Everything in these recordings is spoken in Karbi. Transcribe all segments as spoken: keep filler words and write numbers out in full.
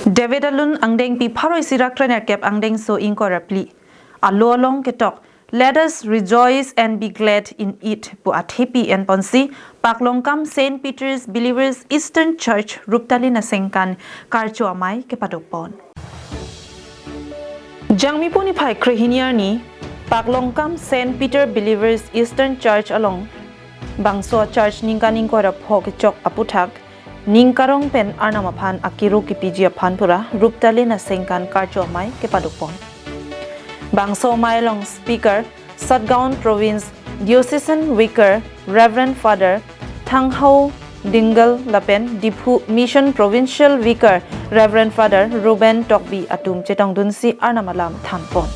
David alun angdengpi pharo isi ra kre nerkep angdengso ingkoi ra phli alo along ketok, "Let us rejoice and be glad in it" pu athepi enponsi Paklongkam Saint Peter's Believers Eastern Church Ruptalin Asengkan Karcho Amei kepadopon. Jangmi puni phai krehini arni Paklongkam Saint Peter Believers Eastern Church along bangso church ningkan ingkoi ra pho kechok aputhak ning karong pen Arnam aphan akiro kipiji aphan pura Ruptalin Asengkan Karcho Amei kepadopon. Bangso amei along speaker Satgaon Province Diocesan Vicar Reverend Father Thanghao Dingal lapen Diphu Mission Provincial Vicar Reverend Father Reuben Tokbi atum chetongdunsi Arnam alam thanpon.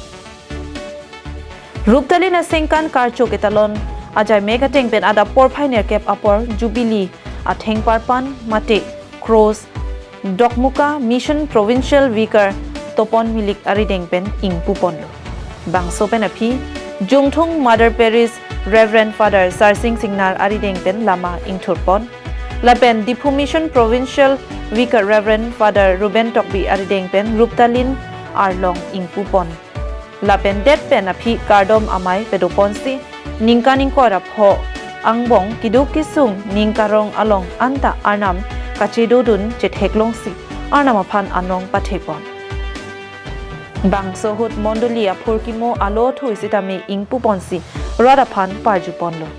Ruptalin Asengkan Karcho ketalon ajai mek ateng pen adap porphai nerkep apor Jubilee athengparpan mate Cross Dokmoka Mission Provincial Vicar Topon Milik arideng pen ingpuponlo. Bangso pen aphi Jungthung Mother Parish Reverend Father Sarsing Singnar arideng pen lama ingthurpon. Lapen Diphu Mission Provincial Vicar Reverend Father Reuben Tokbi arideng pen Ruptalin arlong ingpupon. Lapen det pen aphi kardom amei pedoponsi ningkan ingkoi ra pho angbong kiduk kisung ning karong along anta Arnam kachedodun chetheklongsi Arnam aphan anong pathepon. Bangso ahut mondoli aphurkimo alo thui sitame ingpuponsi rat aphan parjuponlo.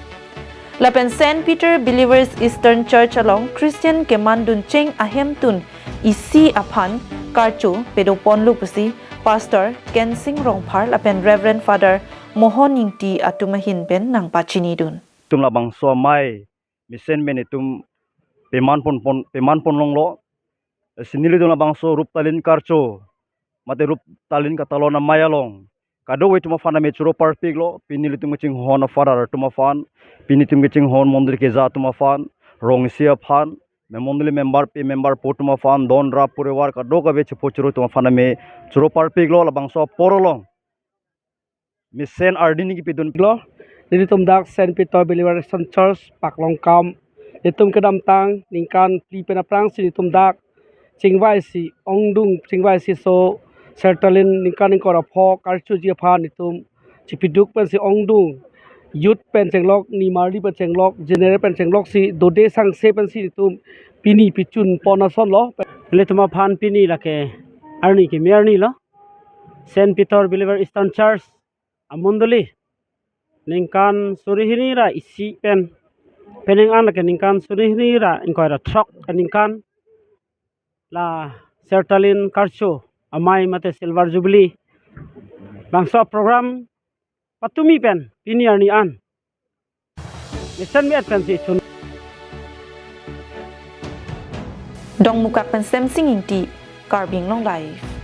Lapen Saint Peter Believers Eastern Church along Christian kemandun cheng ahemtun isi aphan karcho pedoponlo pusi Pastor Kensing Rongphar lapen Reverend Father Mohon Ingti atum ahin pen nangpachinidun. Itum labangso amei mesen pen itum pemanponpon, pemanponlonglo. Si nelitum labangso Ruptalin Karcho mate Ruptalin katalon amei along kadokave atum aphan name choro parpiklo, pini nelitum kachinghon a-father atum aphan, pini itum kachinghon mondoli keja atum aphan, rong isi aphan, me mondoli member pe member po atum aphan, don ra porivar kadokave chepho choro atum aphan name choro parpiklo. Labangso apor along mesen ardi neli kipidunlo. Nelitum dak Saint Peter Believers Eastern Church Paklongkam, nelitum kedamtang ningkan phli pen aphrangsi nelitum dak chingvaisi ongdung, chingvaisi so Sertalin ningkan ingkoi ra pho karchoji aphan nelitum chipiduk pensi ongdung, youth pen chenglok, nimarli pen chenglok, general pen chenglok si dode sangse pensi nelitum pini pichunpon asonlo. Nelitum aphan pini lake arni kimi arnilo. Saint Peter Believer Eastern Church amondoli ningkan suri hini ra isi pen penang an lake ningkan suri hini ra ingkoi ra throk aningkan la Sertalin Karcho amei mate Silver Jubilee bangso program patumi pen pini arni an mesen me-et pensi chun. Dongmukak pen Semsing Ingti, Karbi Anglong Live.